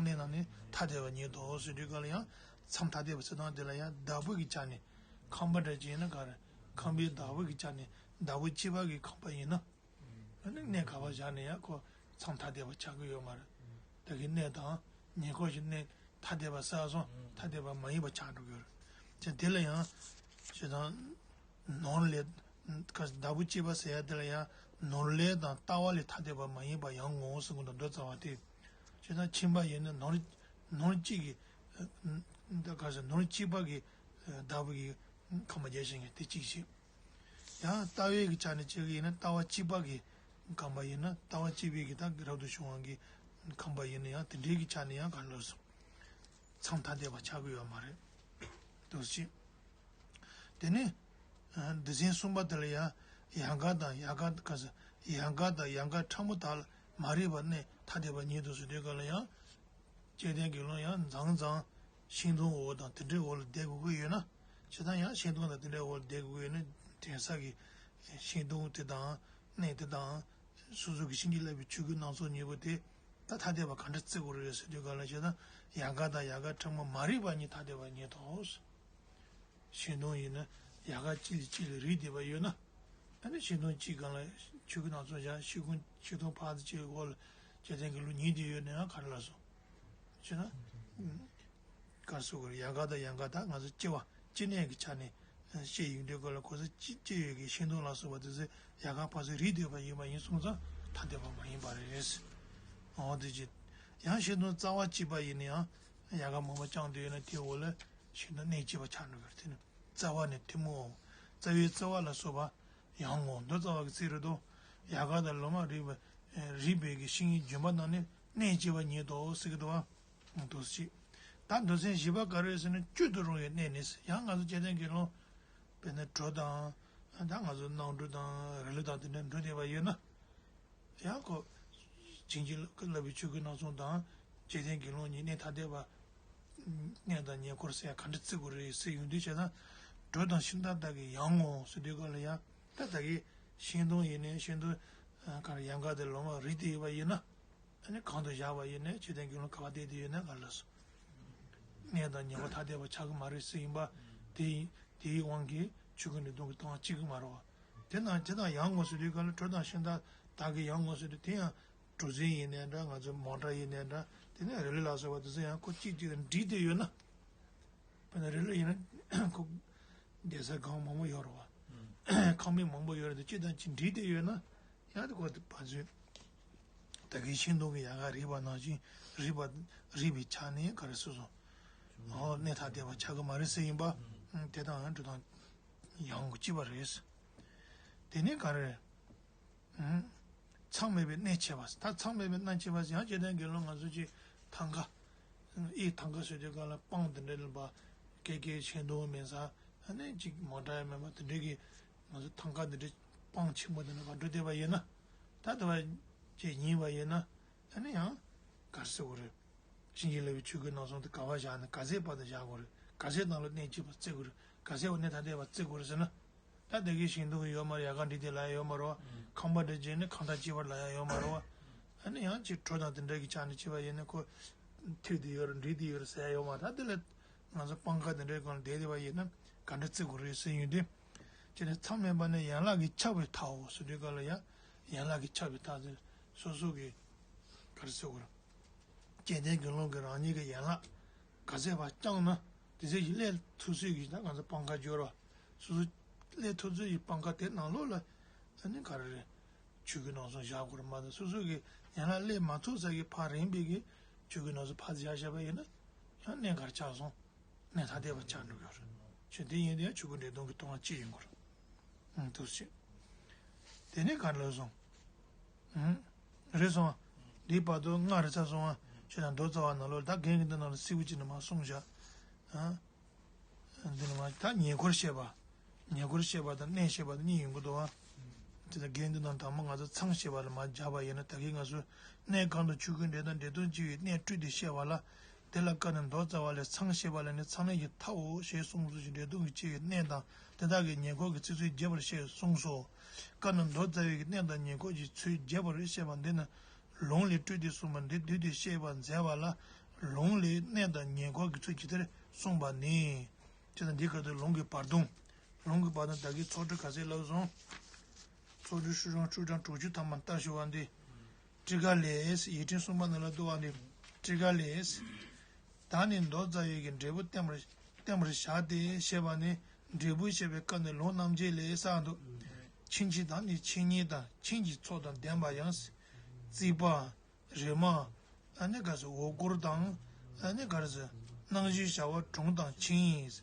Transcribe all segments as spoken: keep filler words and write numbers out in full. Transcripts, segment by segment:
གནས་ནང་ནས་ཐ་དད་པ་ཉིད་དོ་ཟེར་དུས་ག་ལ་ཡང་མཚམས་ཐ་དད་པ་ཟེར་སྟངས་དེ་ལ་ཡང་བདག་པོ་གི་ཆ་ནས་ཁམས་པ་འདྲ་ཅིག་ཡིན་ན་ག་རེ། ཁམས་པའི་བདག་པོ་གི་ཆ་ནས་བདག་པོ་གཅིག་པ་གི་ཁམས་པ་ཡིན་ན། ཨ་ནི་གནས་ག་པར་བཞག་ནས་ཡང་ཁོ་མཚམས་ཐ་དད་པ་ཆགས་ཀྱི་ཡོད་མ་རེད། ད་གིན་གནས་དང་ཉེ་འཁོར་གྱི་གནས་ཐ་དད་པ་ཟེར་སོང་ཐ་དད་པ་མ་ཡིན་པ་ཆགས་འགྲོ་གི་ཡོད་རེད། ཅེས་དེ་ལ་ཡང་ཞེ་སྡང་ནོར་ལས་ཀ་བདག་པོ་གཅིག་པ་ཟེར་ཡ་དེ་ལ་ཡང་ནོར་ལས་དང་ལྟ་བ་ལས་ཐ་དད་པ་མ་ཡིན་པ་ཡང་ངོ་བོ་ཟེར་གོ་ནོ་མདོ་རྩ་བ་སྟེ། ཞེ་སྡང་ཁྱིམ་པ་ཡིན་ན་ནོར་ནོར་གཅིག་གི་ད་ག་ཟེར་ནོར་གཅིག་པ་གི་བདག་པོ་གི་ཁམས་པ་རྒྱས་ཤིང་དེ་གཅིག་བྱེད། ཡང་ལྟ་བའི་གི་ཆ་ནས་བྱེད་ཀྱི་ཡིན་ན་ལྟ་བ་གཅིག་པ་གི་ཁམས་པ་ཡིན་ན་ལྟ་བ་གཅིག་པའི་གི་ད་རབ་ཏུ་བྱུང་བ་གི་ཁམས་པ་ཡིན་ན་ཡང་དེ་འདྲའི་གི་ཆ་ནས་ཡང་ག་ལ་སོང་མཚམས་ཐ་དད་པ་ཆགས་ཀྱི་ཡོད་མ་རེད། འདུག་ཅེས། དེ་ནས་སྡེ་ཚན་གསུམ་པ་དེ་ལ་ཡང་ཡལ་ག་དང་ཡལ་ག་ག་ས་ཡལ་ག་དང་ཡལ་ག་ཕྲ་མོ་དག་ལ་མ་རིག་པ་གནས་ཐ་དད་པ་ཉིད་དུ་ཟེར་དུས་ག་ལ་ཡང་། བཅོམ་ལྡན་དགེ་སློང་ཡང་མཚམས་མཚམས་ཤིང་སྡོང་འོག་དང་དེ་འདྲའི་འོག་ལ་བསྡད་དགོས་ཀྱི་ཡོད་ན། ཇི་ལྟར་ཡང་ཤིང་སྡོང་དང་དེ་འདྲའི་འོག་ལ་བསྡད་དགོས་ཀྱི་ཡོད་ན་དེང་སང་གི་ཤིང་སྡོང་དེ་དང་གནས་དེ་དང་སོ་སོ་གི་བྱིན་གྱིས་བརླབས་པའི་ཆོས་སྐུ་སྣ་ཚོགས་གཉིས་པོ་དེ་ད་ཐ་དད་པ་ག་འདྲ་བརྩི་དགོས་རེད་ཟེར་དུས་ག་ལ་ཇི་ལྟར་ཡལ་ག་དང་ཡལ་ག་ཕྲ་མོ་མ་རིག་པ་གཉིས་ཐ་དད་པ་ཉིད་དོ། ཤིང་སྡོང་ཡིན་ན་ཡལ་ག་གཅིག་ལས་གཅིག་ལ་རིལ་བསྡད་པ་ཡོད་ན། ཨ་ནི་ཤིང་སྡོང་གཅིག་སྒང་ལ་ཆོས་སྐུ་སྣ་ཚོགས་བཞག་ཤིང་ཁུང་ཤིང་སྡོང་ཕར་ཚུར་གཅིག་འོག་ལ་བཅོམ་ལྡན་གྱི་ལུས་ཉིད་དུ་ཡོད་ན་ཡང་ག་རེ་ལ་སོང་། ཅེ་ན། ག་རེ་ཟེར་དགོས་རེད་ཡལ་ག་དང་ཡལ་ག་ད་ང་ཚོ་སྐྱེ་བ་སྐྱེ་གནས་ཀྱི་ཆ་ནས་བཤད་ཡོང་དུས་སྐོར་ལ་གོ་ས་ཅི་སྐྱེ་ཡོད་ཀྱི་ཤིང་སྡོང་ལ་སོགས་པ་དེ་ཚོ་ཡལ་ག་ཕར་ཚུར་རིལ་བསྡད་པ་ཡིན་པ་ཡིན་སོང་ཙང་ཐ་དད་པ་མ་ཡིན་པ་རེད། འོ་དེ་ཅི། ཡང་ཤིང་སྡོང་རྩ་བ་གཅིག་པ་ཡིན་ན་ཡང་ཡལ་ག་མང་པོ་བརྐྱངས་བསྡད་ཡོད་ན་དེའི་འོག་ལ་ཤིང་སྡོང་གནས་གཅིག་པ་ཆགས་འགྲོ་གི་རེད་དེ་ནི། རྩ་བ་ནས་ཐལ་མོ། རྩ་བའི་རྩ་བ་ལ་སོགས་པ་ཡང་ངོ་མདོ་རྩ་བ་གི་ཚིག་རེད་དོ། ཡལ་ག་དང་ལོ་མ་རིག་པ་རིག་པའི་གི་ཤིང་གི་ལྗོན་པ་རྣམས་ནི་གནས་གཅིག་པ་ཉིད་དོ་ཟེར་གི་འདུག་བ། འདུག་ཅིག་ད་མདོ་ཚན་བཞི་པ་ག་རེ་ཟེར་ན་བཅུད་དུ་རུང་བའི་གནས་ནི་ཡང་ང་ཚོ་སྐྱེ་ལྡན་དགེ་སློང་དཔེར་ན་གྲོ་དང་ད་ང་ཚོ་གནམ་གྲུ་དང་རི་ལི་དང་དེ་འདྲ་འགྲོ་བསྡད་པ་ཡོད་ན། ཡང་ཁོ། བྱིན་གྱིས་བརླབས་པའི་ཆོས་སྐུ་སྣ་ཚོགས་དང་། བཅོམ་ལྡན་དགེ་སློང་གཉིས་གནས་ཐ་དད་པ། གནས་དང་ཉེ་འཁོར་ཟེར་ཡ་ག་འདྲ་བརྩི་དགོས་རེད་ཟེར་ཡོང་དུས་བྱས་ན། གྲོ་དང་ཤིང་རྟ་དག་གི་ཡང་ངོ་ཟེར་དུས་སྐབས་ལ་ཡང་། ད་ད་གི་ཤིང་སྡོང་ཡིན་ནའི་ཤིང་སྡོང་། ག་རེ་ཡལ་ག་དེ་ལོ་མ་རིལ་ཏེ་ཡོད་པ་ཡིན་ན། ཨ་ནི་གང་དུ་བཞག་པ་ཡིན་ནའི་བཅོམ་ལྡན་དགེ་སློང་ག་པར་བསྡད་དེ་ཡོད་ན་ག་ལ་སོ། གནས་དང་ཉེ་འཁོར་ཐ་དད་པ་ཆགས་ཀྱི་མ་རེད་ཟེར་ཡིན་པ། དེ་ཡིན་དེའི་དབང་གིས་ཆོས་སྐུ་འགྲོ་དོན་གྱི་སྟོང་པ་གཅིག་གི་མ་རེད་བ། དེ་ན་དེ་དང་ཡང་ངོ་ཟེར་དུས་སྐབས་ལ་གྲོ་དང་ཤིང་རྟ་དག་གི་ཡང་ངོ་ཟེར་དུས་དེ་ཡང་གྲུ་གཟིངས་ཡིན་ནའི་འདྲ་ང་ཚོ་མོ་ཊ་ཡིན་ནའི་འདྲ་དེ་ནས་རི་ལི་ལ་སོགས་པ་དེ་ཚོ་ཡང་ཁོ་གཅིག་གཅིག་དང་འདྲིས་ཏེ་ཡོད་ན། དཔེར་ན་རི་ལི་ཡིན་ན་ཁོ་བསྡད་ས་སྒང་མང་པོ་ཡོད་རེད་བ། ཁང་མིག་མང་པོ་ཡོད་རེད་དེ་གཅིག་དང་གཅིག་འདྲིས་ཏེ་ཡོད་ན་ཡང་དེ་ཁོ་དེ་ཕན་ཚུན། ད་གིན་ཤིང་སྡོང་གི་ཡལ་ག་རིལ་བ་ནང་བཞིན་རིལ་བ་རིལ་བའི་ཆ་ནས་ག་རེ་ཟེར་སོང་། ཨོ་གནས་ཐ་དད་པ་ཆགས་ཀྱི་མ་རེད་ཟེར་ཡིན་པ། དེ་དང་ཡང་འགྲོ་སྟངས་ཡང་གཅིག་པ་རེད། དེ་ནས་ག་རེ། མཚམས་མེད་པའི་གནས་ཕྱེ་བ། ད་མཚམས་མེད་པའི་གནས་ཕྱེ་བ་ཡང་བཅོམ་ལྡན་དགེ་སློང་ང་ཚོ་ཅིག་ཐང་ག་ཨི་ཐང་ག་ཟེར་དུས་སྒང་ལ་སྤང་དེ་འདྲ་ལ་བ་ཀེ་ཀེ་ཤིང་སྡོང་མེད་ས་ཨ་ནི་ཅིག་མོ་ཊ་ཡང་མེད་པ་དེ་འདྲའི་གི་ང་ཚོ་ཐང་ག་དེ་འདྲའི་སྤང་ཆེན་པོ་དེ་འདྲ་བ་འགྲོ་བསྡད་པ་ཡིན་ན། ད་དེ་བ་ཅིག་ཡིན་པ་ཡིན་ན་ཨ་ནི་ཡང་ག་རེ་ཟེར་དགོས་རེད། བྱིན་གྱིས་བརླབས་པའི་ཆོས་སྐུ་སྣ་ཚོགས་དེ་ག་པར་བཞག་ནས་ག་ཚད་བར་དུ་བཞག་དགོས་རེད། ག་ཚད་ནང་ལ་གནས་གཅིག་པ་བརྩི་དགོས་རེད། ག་ཚད་བར་གནས་ཐ་དད་པ་བརྩི་དགོས་རེད་ཟེར་ན། ད་དེ་གའི་ཤིང་སྡོང་ཡོད་མ་རེད། ཡལ་ག་འདྲིས་ཏེ་ལ་ཡོད་མ་རེད་བ། ཁང་པ་འདྲ་བྱས་ནས་ཁང་ཐག་གཅིག་པ་ལ་ཡང་ཡོད་མ་རེད་བ། ཨ་ནི་ཡང་ཅིག་གྲོ་དང་དེ་འདྲ་གི་ཆ་ནས་བྱས་པ་ཡིན་ན་ཁོ། མཐུད་དེ་ཡོད་རེད་འདྲིས་ཏེ་ཡོད་རེད་ཟེར་ཡ་ཡོད་མ་རེད། ད་དེ་ལ་ང་ཚོ་སྤང་ཁ་དེ་འདྲའི་སྒང་ལ་བསྡད་བསྡད་པ་ཡིན་ན་ག་འདྲ་བརྩི་དགོས་རེད་ཟེར་ཡོང་དུས། ཅེས་ནས་མཚམས་མེད་པ་ནི་ཡན་ལག་གིས་ཁྱབ་པའི་མཐའོ་ཟེར་དུས་སྐབས་ལ་ཡང་ཡན་ལག་གིས་ཁྱབ་པའི་མཐའ་ཟེར་སོ་སོ་གི་ག་རེ་ཟེར་དགོས་རེད། བཅོམ་ལྡན་དགེ་སློང་གིས་རང་ཉིད་ཀྱི་ཡན་ལག་ག་ཚད་བར་བརྐྱངས་ན་དེ་ཚད་ཀྱི་སླེབས་ཐུབ་ཚོད་ཀྱི་ད་ང་ཚོ་སྤང་ཁ་སྦྱོར་བ། སོ་སོ་སླེབས་ཐུབ་ཚོད་ཀྱི་སྤང་ཁ་དེ་ནང་ལོགས་ལ་ཨ་ནི་ག་རེ་རེད། ཆོས་སྐུ་སྣ་ཚོགས་བཞག་དགོས་རེད་མ་གཏོགས་སོ་སོ་གི་ཡན་ལག་སླེབས་མ་ཐུབ་ས་གི་ཕར་རིམ་པས་ཀྱི་ཆོས་སྐུ་སྣ་ཚོགས་ཕར་བཞག་བཞག་པ་ཡིན་ན་ཡང་གནས་ག་རེ་ཆགས་སོང་། གནས་ཐ་དད་པ་ཆགས་འགྲོ་གི་རེད། ཆོས་དེ་ཡིན་དུས་ཡང་ཆོས་སྐུ་འབྲས་དོན་གྱི་སྟོང་པ་གཅིག་ཡིན་དགོས་རེད། ཨང་འདུག་སེ། དེ་ནས་ག་རེ་ལབ་སོང་། ཨང་། རེད་སོང་ཨ། འདིའི་བར་དུ་ལྔ་རེད་ཚར་སོང་ཨ། ཆོས་དང་མདོ་རྩ་བ་ནང་ལོགས་ད་རྒན་གྱིས་འདི་ནང་ལ་གསལ་པོ་ཅིག་ནས་མར་གསུངས་བཞག་ཨ། འདི་ནས་མར་ད་ཉེ་འཁོར་བཤད་པ། ཉེ་འཁོར་བཤད་པ་དང་གནས་བཤད་པ་དང་གཉིས་ཡོང་གི་འདུག་ཨ། དེ་ལ་རྒན་འདི་ནང་དང་པོ་ང་ཚོ་མཚམས་བཤད་པ་ལ་མར་སྦྱར་བ་ཡིན་ན་ད་གིན་ང་ཚོ་གནས་གང་དུ་ཆོས་སྐུ་འབྲས་དང་འབྲས་དོན་གཅིག་པའི་གནས་སྤྲུལ་ཏེ་བཤད་པ་ལ། དེ་ལ་བཀར་ནས་མདོ་རྩ་བ་ལས་མཚམས་བཤད་པ་ལ་ནི་མཚམས་གནས་ཀྱི་མཐའོ་ཞེས་གསུངས་སོ་ཞེས་འབྲས་དོན་གྱི་ཕྱིར་གནས་དང་དེ་དག་གི་ཉེ་འཁོར་གྱི་ཚིག་ཚོད་རྒྱས་པར་བཤད་གསུངས་སོ། བཀར་ནས་མདོ་རྩ་བའི་གནས་དང་ཉེ་འཁོར་གྱི་ཚུལ་རྒྱས་པར་བཤད་པ་འདི་ནི་ལུང་ལས་སྤྲོས་ཏེ་གསུངས་པ་འདི་བསྡུས་ཏེ་བཤད་པར་མཛད་པ་ལ་ ལུང་ལས་གནས་དང་ཉེ་འཁོར་གྱི་ཚུལ་ཇི་ལྟར་གསུངས་པ་ནི། ཅེས་དང་འདི་སྐབས་སུ་ལུང་གི་བར་སྟོང་། ལུང་གི་བར་སྟོང་བདག་གིས་ཚོགས་སྒྲུབ་ག་ཚད་ལབ་སོང་། ཚོགས་སྒྲུབ་ཤུ་ཆུང་ཆུ་ཆུང་དྲུག་ཅུ་ཐམ་པ་ལྟར་ཞུ་བ་འདི། ཊཱི་ཀ་ལས། ཡིག་ཕྲེང་གསུམ་པ་ནང་ལ་འདུག་པ་འདི། ཊཱི་ཀ་ལས། བདག་ནི་མདོ་རྩ་བའི་གི་འབྲས་བུ་བསྟན་པར་བསྟན་པར་བྱ་སྟེ་ཞེས་པ་ནི་འབྲས་བུ་བཤད་པའི་སྐབས་ནས་ལུང་རྣམ་འབྱེད་ལས་གསལ་འདུག་མཆིན་ཕྱེད་དང་ནི་མཆིན་གཉིས་དང་མཆིན་གྱི་ཚོགས་དང་ལྡན་པ་ཡང་། རྩིག་པ། རེ་མ། ཨ་ནི་ག་ཟེར་འོ་སྐོལ་དང་། ཨ་ནི་ག་རེ་ཟེར། སྣང་བཞིར་བྱ་བ་གྲོང་དང་ཆིངས།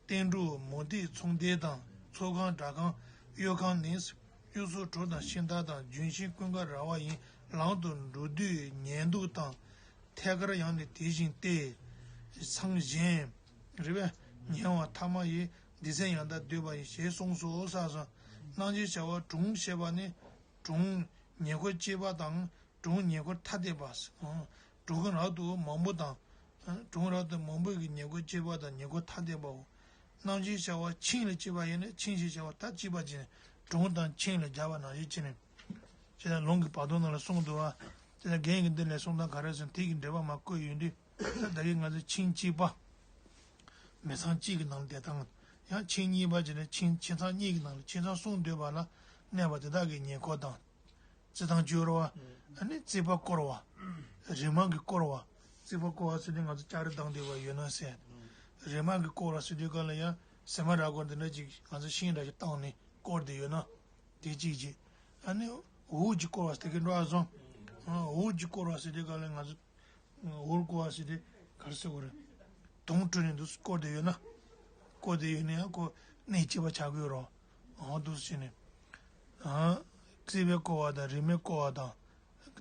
ཏིལ་འབྲུ་མུ་ཏིག་ཚོང་སྡེ་དང་ཚོགས་ཁང་སྦྲག་ཁང་གཡོས་ཁང་ནི། གཡུ་སོ་གྲོ་དང་ཤིང་རྟ་དང་ལྗོན་ཤིང་ཀུན་དགའ་ར་བ་ཡི་ལམ་དུ་འགྲོ་དུས་ཉལ་འདུག་དང་། ཐད་ཀར་ཡང་ནི་དེ་བཞིན་ཏེ། ཚང་གཞན། རེད་པས། ཉལ་བ་ཐ་མ་ཡི་སྡེ་ཚན་ཡང་དག་བསྡུས་པ་ཡིན་ཞེས་གསུངས་སོ་ཟེར་སོང་། སྣང་བཞིར་བྱ་བ་གྲོང་ཞེས་པ་ནི། གྲོང་། ཉེ་འཁོར་སྐྱེས་པ་དང་། གྲོང་ཉེ་འཁོར་ཐ་དད་པ། གྲོང་རབ་ཏུ་མང་པོ་དང་། གྲོང་རབ་ཏུ་མང་པོ་གི་ཉེ་འཁོར་སྐྱེས་པ་དང་ཉེ་འཁོར་ཐ་དད་པའོ། སྣང་བཞིར་བྱ་བ་ཆིངས་ལ་སྐྱེས་པ་ཡིན་ན་ཆིངས་ཞེས་བྱ་བ་ད་གཅིག་པ་ཅན། གྲོང་དང་ཆིངས་ལ་སྦྱར་བ་ནང་བཞིན་བྱས་ནས། ཅེས་ལུང་གི་བར་སྟོང་ནང་ལ་གསུངས་འདུག་པ། ཅེས་རྒན་གྱིས་འདི་ལས་གསུང་སྟངས་ག་རེ་ཟེར་ན་དེ་གི་འགྲེལ་པ་མར་བཀོད་ཡོད་དུས། ད་གིན་ང་ཚོ་ཆིངས་གཅིག་པ། མི་ཚང་གཅིག་གི་ནང་ལ་བསྡད་སྟངས། ཡང་ཆིངས་གཉིས་པ་བྱས་ནས་ཆིངས་ཆིངས་ཚང་གཉིས་ཀྱི་ནང་ལ་ཆིངས་ཚང་གསུམ་འདུས་པ་ལ་གནས་པ་དེ་དག་གི་ཉེ་འཁོར་དང་། རྩི་སྟངས་བཅུ་རེད་པ། ཨ་ནི་རྩིག་པ་བསྐོར་བ། རེ་མ་གིས་བསྐོར་བ། རྩིག་པ་བསྐོར་བ་ཟེར་དུས་ང་ཚོ་ལྕགས་རི་བཏང་བསྡད་པ་ཡོད་ན་ཟེར། རེ་མ་གིས་བསྐོར་བ་ཟེར་དུས་སྒང་ལ་ཡང་ཟེ་མ་ར་སྐོར་འདི་འདྲ་ཅིག་ང་ཚོ་ཤིང་འདྲ་ཞིག་བཏང་ནས་བསྐོར་བསྡད་ཡོད་ན། དེ་གཅིག་བྱས། ཨ་ནི་འོག་གིས་བསྐོར་བ་ཟེར་གྱི་འགྲོ་བ་སོང་། འོག་གིས་བསྐོར་བ་ཟེར་དུས་སྒང་ལ་ང་ཚོ། འོག་བསྐོར་བ་ཟེར་དུས་ག་རེ་ཟེར་དགོས་རེད། དུང་དཀྲོལ་ནས་འདུག་བསྐོར་བསྡད་ཡོད་ན། བསྐོར་བསྡད་ཡོད་ན་ཡང་ཁོ་གནས་གཅིག་པ་ཆགས་ཀྱི་ཡོད་རེད། འོ་འདུག་སེ་བྱས་ནས། རྩིག་པས་བསྐོར་བ་དང་རེ་མས་བསྐོར་བ་དང་།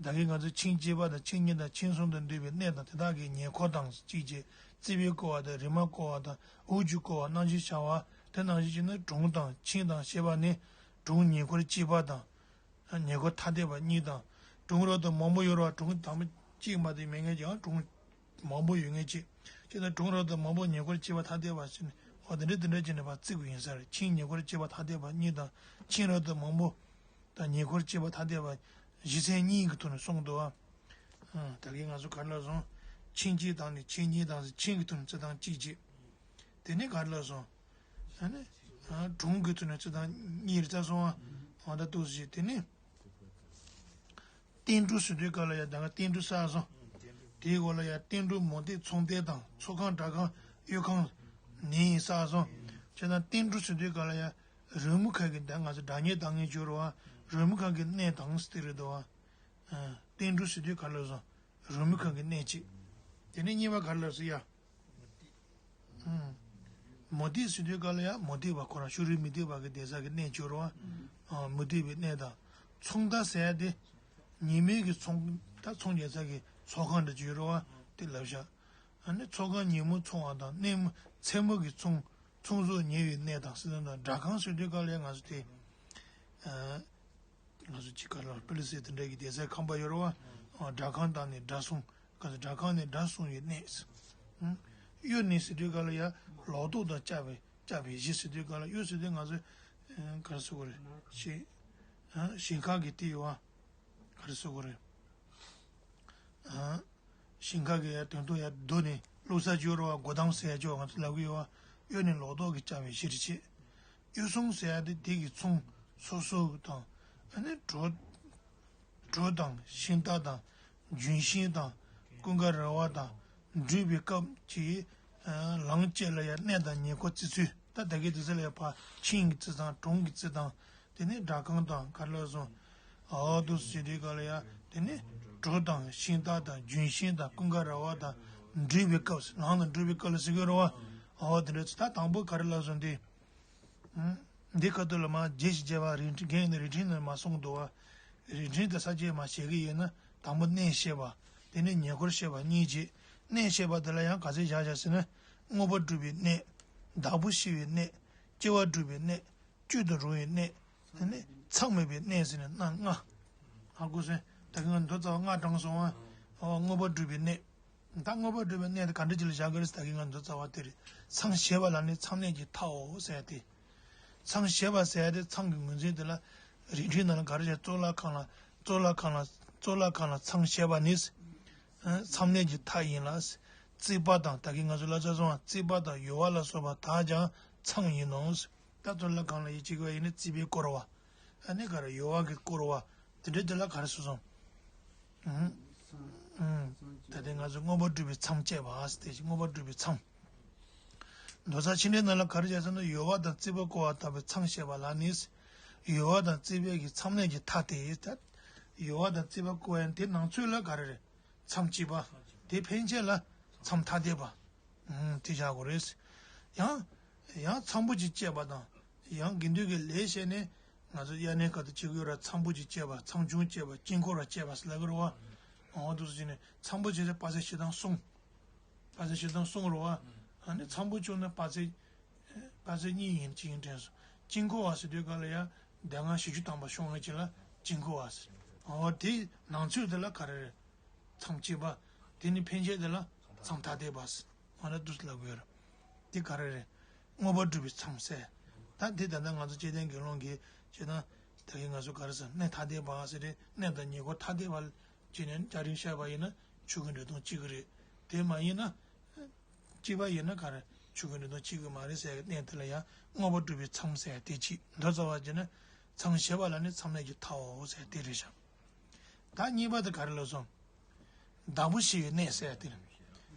ད་གིན་ང་ཚོས་ཆིངས་གཅིག་པ་དང་ཆིངས་གཉིས་དང་ཆིངས་གསུམ་དུ་འདུས་པའི་གནས་དང་དེ་དག་གི་ཉེ་འཁོར་དང་གཅིག་བྱས། རྩིག་པས་བསྐོར་བ་དང་རེ་མས་བསྐོར་བ་དང་འོག་གིས་བསྐོར་བ་སྣང་བཞིར་བྱ་བ་དེ་ནང་བཞིན་བྱས་ནས་གྲོང་དང་ཆིངས་དང་ཞེས་པ་ནི་གྲོང་ཉེ་འཁོར་གཅིག་པ་དང་། ཉེ་འཁོར་ཐ་དད་པ་གཉིས་དང་། གྲོང་རབ་ཏུ་མང་པོ་ཡོད་རེད་པ། གྲོང་དང་པོ་གཅིག་མ་གཏོགས་མེད་མཁན་གྱི་ཡང་གྲོང་མང་པོ་ཡོད་མཁན་གཅིག་བྱས་ཙང་གྲོང་རབ་ཏུ་མང་པོ་ཉེ་འཁོར་སྐྱེས་པ་ཐ་དད་པ་ཟེར་ནས་འོ་དེ་འདྲ་དེ་འདྲ་བྱས་ནས་ཕར་བརྩི་དགོས་ཡིན་ས་རེད། ཆིངས་ཉེ་འཁོར་སྐྱེས་པ་ཐ་དད་པ་གཉིས་དང་ཆིངས་རབ་ཏུ་མང་པོ་དང་ཉེ་འཁོར་སྐྱེས་པ་ཐ་དད་པ་གཞི་ཚན་གཉིས་ཀྱི་ཐོག་ནས་གསུངས་འདུག་ཨ། ད་གིན་ང་ཚོ་ག་རེ་ལབ་སོང་། ཆིངས་གཅིག་དང་ནི་ཆིངས་གཉིས་དང་ཟེར་ཆིངས་ཀྱི་ཐོག་ནས་བརྩི་སྟངས་གཅིག་བྱས། དེ་ནས་ག་རེ་ལབ་སོང་། ཨ་ནི། གྲོང་གི་ཐོག་ནས་བརྩི་སྟངས་གཉིས་རེད་ཚར་སོང་ཨ། འོ་ད་འདུག་སེ་བྱས་དེ་ནས། ཏིལ་འབྲུ་ཟེར་དུས་སྐབས་ལ་ཡ་ད་ག་ཏིལ་འབྲུ་ཟེར་སོང་། དེའི་འོག་ལ་ཡ་ཏིལ་འབྲུ་མུ་ཏིག་ཚོང་སྡེ་དང་ཚོགས་ཁང་སྦྲག་ཁང་གཡོས་ཁང་ནི་ཟེར་སོང་། བྱས་ན་ཏིལ་འབྲུ་ཟེར་དུས་སྐབས་ལ་ཡ་རོལ་མོ་ཁ་གི་ད་ང་ཚོ་སྒྲ་སྙན་གཏོང་མཁན་བྱས་རེད་པ། རོལ་མོ་ཁ་གི་གནས་དང་ཟེར་དེ་རེད་འདུག་པ། ཏིལ་འབྲུ་ཟེར་དུས་ག་རེ་ལབ་སོང་། རོལ་མོ་ཁ་གི་གནས་གཅིག་དེ་ནས་གཉིས་པ་ག་རེ་ལབ་སོང་ཡ། མུ་ཏིག་ཟེར་དུས་སྐབས་ལ་ཡང་མུ་སྟེགས་པ་ཁོ་རང་ཕྱོགས་རིས་མུ་སྟེགས་པ་གི་བསྡད་ས་གི་གནས་བྱས་རེད་པ། མུ་སྟེགས་པའི་གནས་དང་། ཚོང་རྟ་ཟེར་ཡ་དེ། ཉིན་མོའི་གི་ཚོང་ད་ཚོང་རྒྱག་ས་གི་ཚོགས་ཁང་འདྲ་བྱས་རེད་པ། དེ་ལབ་བཞག་ཨ་ནི་ཚོགས་ཁང་ཉིན་མོ་ཚོང་བ་དང་གནས་མོ་མཚན་མོ་གི་ཚོང་ཚོང་ཟོག་ཉོ་བའི་གནས་དང་ཟེར་དུས་སྒྲ་ཁང་ཟེར་དུས་སྐབས་ལ་ཡང་ང་ཚོ་དེ། ང་ཚོ་གཅིག་ག་ལ་པི་ལི་སེ་དེ་འདྲ་གི་བསྡད་སའི་ཁང་པ་ཡོད་རེད་པ། སྒྲ་ཁང་དང་ནི་སྒྲ་སྲུང་། ག་ཚོད་སྒྲ་ཁང་ནི་སྒྲ་སྲུང་བའི་གནས། གཡོ་ནི་ཟེར་དུས་སྒང་ལ་ཡ་ལོ་ཏོག་དང་བཅའ་བའི་བཅའ་བའི་གཞི་ཟེར་དུས་སྒང་ལ་གཡོ་ཟེར་དུས་ང་ཚོ་ག་རེ་ཟེར་དགོས་རེད། ཞིང་ཞིང་ཁ་གི་དེ་ཡོད་པ། ག་རེ་ཟེར་དགོས་རེད། ཞིང་ཁ་གི་ཡ་དོན་དུ་ཡ་རྡོ་ནི་བླུགས་ས་ཅིག་ཡོད་རེད་པ། སྒོ་འགྲམ་ཟེར་ཡ་ཅིག་ང་ཚོ་ལབ་ཀྱི་ཡོད་པ། གཡོ་ནི་ལོ་ཏོག་གི་བཅའ་བའི་གཞི་རེད་བྱས། གཡོ་སྲུང་ཟེར་ཡ་དེ་དེ་གི་ཚོང་སོ་སོ་དང་། ཨ་ནི་གྲོ་གྲོ་དང་ཤིང་རྟ་དང་ལྗོན་ཤིང་དང་ཀུན་དགའ་ར་བ་དང་འགྲུལ་པའི་སྐབས་ཀྱི་ལམ་བཅས་ལ་ཡང་གནས་དང་ཉེ་འཁོར་བརྩི་ཚུལ། ད་ད་གིན་དེ་ཚོ་ལ་ཡང་ཕར་ཆིངས་ཀྱི་བརྩི་སྟངས་གྲོང་གི་བརྩི་སྟངས། དེ་ནས་སྦྲག་ཁང་དང་ག་རེ་ལབ་སོང་། འོ་འདུག་སེ་བྱེད་དུས་སྒང་ལ་ཡ་དེ་ནས་གྲོ་དང་ཤིང་རྟ་དང་ལྗོན་ཤིང་དང་ཀུན་དགའ་ར་བ་དང་འགྲུལ་པའི་སྐབས་ལམ་ལ་འགྲོ་བའི་སྐབས་ལ་ཟེར་གྱི་ཡོད་རེད་པ། འོ་དེ་འདྲ་ད་དང་པོ་ག་རེ་ལབ་སོང་དེ། འདི་ཁ་ཐུག་ལ་མར་རྒྱས་ཤིག་བྱས་པ་རིགས་འཕྲིན་རྒན་ནི་རིགས་འཕྲིན་ནི་མར་གསུངས་འདུག་པ། རིགས་འཕྲིན་དེ་ས་བཅད་མར་བཤད་ཀྱི་ཡོད་ན་དང་པོ་གནས་བཤད་པ། དེ་ནས་ཉེ་འཁོར་བཤད་པ་གཉིས་བྱས། གནས་བཤད་པ་དེ་ལ་ཡང་ག་ཚོད་བཞག་བཞག་ཟེར་ན། མངོན་པར་སྒྲུབ་པའི་གནས། བདག་པོ་ཤེས་པའི་གནས། སྐྱེ་བ་སྒྲུབ་པའི་གནས། བཅུད་དུ་རུང་བའི་གནས། དེ་ནས་མཚམས་མེད་པའི་གནས་ཟེར་ནས་གནས་ལྔ། ཧ་གོ་སོང་། ད་གིན་ང་མདོ་རྩ་བ་ལྔ་དྲངས་སོང་ཨ། མངོན་པར་སྒྲུབ་པའི་གནས། ད་མངོན་པར་སྒྲུབ་པའི་གནས་དེ་ག་འདྲ་ཅིག་ལ་བཞག་གི་རེད་ཟེར། ད་གིན་ང་མདོ་རྩ་བ་དེ་རེད། མཚམས་བྱས་པ་ལ་ནི་མཚམས་གནས་ཀྱི་མཐའོ་ཟེར་ཏེ། མཚམས་བྱས་པ་ཟེར་ཏེ་མཚམས་ཀྱི་ངོས་འཛིན་དེ་ལ་རིགས་འཕྲིན་ནང་ལ་ག་རེ་བྱས། གཙུག་ལག་ཁང་ལ་གཙུག་ལག་ཁང་ལ་གཙུག་ལག་ཁང་ལ་མཚམས་བྱས་པ་ནི། མཚམས་གནས་ཀྱི་མཐའ་ཡིན་ལ། རྩིག་པ་དང་ད་གིན་ང་ཚོ་ལ་ཆ་སོང་བ་རྩིག་པ་དང་ཡོལ་བ་ལ་སོགས་པ་དག་ཀྱང་མཚམས་ཡིན་ནོ། ད་དོན་ལ་གང་ལ་ཡིད་ཆེས་དགོས་ཡིན་ན་རྩིག་པས་བསྐོར་བ། ཨ་ནི་ག་རེ་ཡོལ་བ་གིས་བསྐོར་བ། དེ་འདྲའི་དེ་ལ་ག་རེ་ཟེར་སོང་། ཨུམ། ཨུམ། ད་དེ་ང་ཚོ་མངོན་པར་བསྒྲུབ་པའི་མཚམས་བཅད་པ་ཟེར་ཏེ་མངོན་པར་བསྒྲུབ་པའི་མཚམས། མདོ་རྩ་ཆེན་འགྲེལ་ནང་ལ་ག་རེ་བྱས་ཟེར་ན་ཡོལ་བ་དང་རྩིག་པ་བསྐོར་བ་ལྟ་བུའི་མཚམས་བཤད་པ་ལ་ནི། ཡོལ་བ་དང་རྩིག་པའི་གི་མཚམས་གནས་ཀྱི་མཐའ་སྟེ། ད་ཡོལ་བ་དང་རྩིག་པ་བསྐོར་བ་ཡང་དེ་ནང་ཚུད་ལ་ག་རེ་རེད། མཚམས་གཅིག་པ། དེ་ཕན་ཆད་ལ་མཚམས་ཐ་དད་པ། ཨུམ། དེ་བཞག་དགོས་རེད། ཡང་། ཡང་མཚམས་པོ་གཅིག་བཅད་པ་དང་། ཡང་དགེ་འདུན་གྱི་ལས་བྱས་ནས་ང་ཚོ་དབྱར་གནས་སྐབས་དུ་བྱེད་ཀྱི་ཡོད་ར་མཚམས་པོ་གཅིག་བཅད་པ་མཚམས་ཆུང་བཅད་པ་དཀྱིལ་འཁོར་བ་བཅད་པ་ཟེར་ལབ་ཀྱི་རེད་བ། འོ་འདུག་སེ་བྱས་ནས་མཚམས་པོ་བཅད་ཚེ་དཔག་ཚད་བཞི་དང་གསུམ། དཔག་ཚད་བཞི་དང་གསུམ་རེད་བ། ཨ་ནི་མཚམས་པོ་བཅད་ན་དཔག་ཚད། དཔག་ཚད་གཉིས་ཡིན་གཅིག་ཡིན་དྲན་སོང་། དཀྱིལ་འཁོར་བ་ཟེར་དུས་སྐབས་ལ་ཡང་འདོད་ལྔ་བཞི་བཅུ་ཐམ་པ་ཤོང་ཡོད་ཅིག་ལ་དཀྱིལ་འཁོར་བ་ཟེར། འོ་དེའི་ནང་ཚུད་དེ་ལ་ག་རེ་རེད། མཚམས་གཅིག་པ། དེ་ནི་ཕན་ཆད་དེ་ལ་མཚམས་ཐ་དད་པ་ཟེར། འོ་ན་འདུག་སེ་ལབ་ཀྱི་ཡོད་རེད། དེ་ག་རེ་རེད། མངོན་པར་བསྒྲུབ་པའི་མཚམས་ཟེར། ད་འདི་ད་ལྟ་ང་ཚོ་བཅོམ་ལྡན་དགེ་སློང་གིས་བྱས་ན། ད་གིན་ང་ཚོ་ག་རེ་ཟེར་གནས་ཐ་དད་པ་ཟེར་རེད། གནས་དང་ཉེ་འཁོར་ཐ་དད་པ་བྱས་ནས་སྐྱ་རེངས་བཤད་པ་ཡིན་ན་ཆོས་ཀྱི་འབྲས་དོན་གཅིག་གི་རེད། དེ་མ་ཡིན་ན། གཅིག་པ་ཡིན་ན་ག་རེ་ཆོས་ཀྱི་འབྲས་དོན་གཅིག་གི་མ་རེད་ཟེར་གནས་དེ་ལ་ཡང་མངོན་པར་བསྒྲུབ་པའི་མཚམས་ཟེར་དེ་གཅིག་མདོ་རྩ་བ་བྱས་ན་མཚམས་བཞི་པ་ལ་ནི་མཚམས་གནས་ཀྱི་མཐའོ་ཟེར་དེ་རེད་ཤག་ད་གཉིས་པ་དེ་ག་རེ་ལབ་སོང་། བདག་པོ་ཤི་བའི་གནས་ཟེར་དེ་རེད།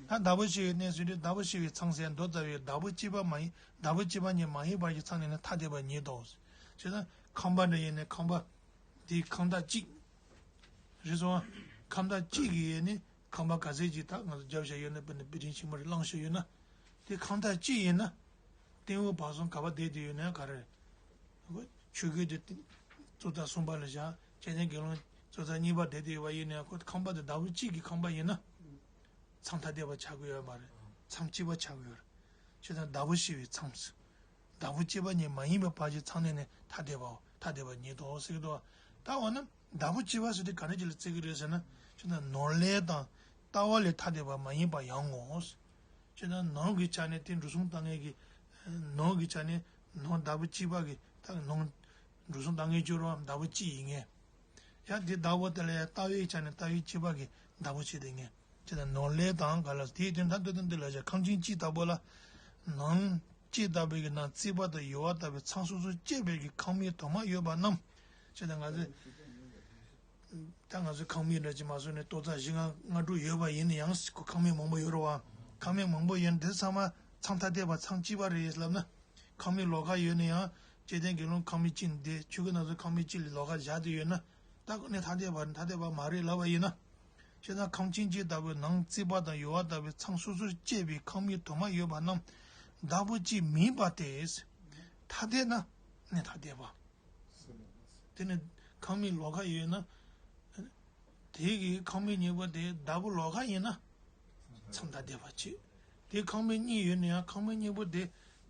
ད་བདག་པོ་ཤི་བའི་གནས་ཟེར་དུས་བདག་པོ་ཤི་བའི་མཚམས་ཟེར་མདོ་རྩ་བའི་བདག་པོ་གཅིག་པ་མ་ཡིན་བདག་པོ་གཅིག་པ་ཉིད་མ་ཡིན་པ་ཞིག་མཚམས་ནས་ནི་ཐ་དད་པ་ཉིད་དོ། བྱས་ན་ཁང་པ་འདྲ་ཡིན་ནས་ཁང་པ། དེའི་ཁང་བདག་གཅིག་རེད་སོང་ཨ། ཁང་བདག་གཅིག་གིས་ནི་ཁང་པ་ག་ཚད་ཅིག་ད་ང་ཚོ་རྒྱབ་བཞག་ཡོད་ན་དཔེར་ན་བི་ལྡིང་ཆེན་མོ་རེ་བླངས་བཞག་ཡོད་ན། དེ་ཁང་བདག་གཅིག་ཡིན་ན། སྟེང་འོག་བར་གསུམ་ག་པར་བསྡད་དེ་ཡོད་ན་ག་རེ། ཆོས་གོས་དེ་གཙུག་རྟགས་གསུམ་པ་ལ་བཞག་བཅོམ་ལྡན་དགེ་སློང་གཙུག་རྟགས་གཉིས་པ་བསྡད་དེ་ཡོད་པ་ཡིན་ན་ཁོ་ཁང་པ་དེ་བདག་པོ་གཅིག་གི་ཁང་པ་ཡིན་ན། མཚམས་ཐ་དད་པ་ཆགས་ཀྱི་ཡོད་མ་རེད། མཚམས་གཅིག་པ་ཆགས་ཀྱི་ཡོད་རེད། བྱས་ཙང་བདག་པོ་ཤི་བའི་མཚམས། བདག་པོ་གཅིག་པ་ཉིད་མ་ཡིན་པའི་བར་གྱི་མཚམས་ནས་ནི་ཐ་དད་པའོ། ཐ་དད་པ་ཉིད་དོ་ཟེར་གྱི་འདུག་ད་འོ་ན་བདག་པོ་གཅིག་པ་ཟེར་དེ་ག་འདྲ་ཅིག་ལ་བརྩི་གི་རེད་ཟེར་ན། ཅི་ན་ནོར་ལས་དང་ལྟ་བ་ལས་ཐ་དད་པ་མ་ཡིན་པ་ཡང་ངོ་། ཅི་ན་ནོར་གྱི་ཆ་ནས་དེ་འགྲོ་སོང་བཏང་མཁན་གྱི། ནོར་གྱི་ཆ་ནས་ནོར་བདག་པོ་གཅིག་པ་གི་ད་ནོར་འགྲོ་སོང་བཏང་མཁན་གྱི་རོ་བདག་པོ་གཅིག་ཡིན་ངེས། ཡང་དེ་བདག་པོ་དེ་ལ་ཡང་ལྟ་བའི་ཆ་ནས་ལྟ་བའི་གཅིག་པ་གི་བདག་པོ་བྱེད་དེ་ངེས། ཅེས་དང་ནོར་ལས་དང་ག་ལ་དེའི་དོན་དག་འདི་དང་འདི་ལ་བྱ་ཁང་ཆེན་གཅིག་ལྟ་བུ་ལ། ནང་གཅིག་ལྟ་བུའི་གི་ནང་རྩིག་པ་དང་ཡོལ་བ་ལྟ་བུའི་མཚམས་སོ་སོར་བཅད་པའི་གི་ཁང་མིག་དུ་མ་ཡོད་པ་རྣམས། ཅེས་དང་ང་ཚོས། ད་ང་ཚོའི་ཁང་མིག་འདྲ་ཅིག་མ་བཟོས་ནས་ལྟོ་ཚང་བཞི་ལྔ་ལྔ་དྲུག་ཡོད་པ་ཡིན་ན་ཡང་ཁོ་ཁང་མིག་མང་པོ་ཡོད་རེད་བ། ཁང་མིག་མང་པོ་ཡོད་འདི་ཚང་མ་མཚམས་ཐ་དད་པ་མཚམས་གཅིག་པ་རེད་ལབ་ན། ཁང་མིག་ལོགས་ཀ་ཡོད་ན་ཡང་བཅོམ་ལྡན་དགེ་སློང་ཁང་མིག་གཅིག་འདི་ཆོས་སྐུ་ན་ཚོ་ཁང་མིག་གཅིག་ལས་ལོགས་ཀ་བཞག་དེ་ཡོད་ན། ད་ཁོ་ནི་ཐ་དད་པ་ཐ་དད་པ་མ་རེད་ལབ་པ་ཡིན་ན། བྱས་ཙང་ཁང་ཆེན་གཅིག་ལྟ་བུའི་ནང་རྩིག་པ་དང་ཡོལ་བ་ལྟ་བུའི་མཚམས་སོ་སོར་བཅད་པའི་ཁང་མིག་དུ་མ་ཡོད་པ་རྣམས་བདག་པོ་གཅིག་མིན་པ་སྟེ། ཐ་དད་ན་གནས་ཐ་དད་པ། དེ་ནི་ཁང་མིག་ལོགས་ཀ་ཡོད་ན། དེ་གི་ཁང་མིག་གཉིས་པོ་དེ་བདག་པོ་ལོགས་ཀ་ཡིན་ན། མཚམས་ཐ་དད་པ་བྱེད། དེ་ཁང་མིག་གཉིས་ཡོད་ན་ཡང་ཁང་མིག་གཉིས་པོ་དེ་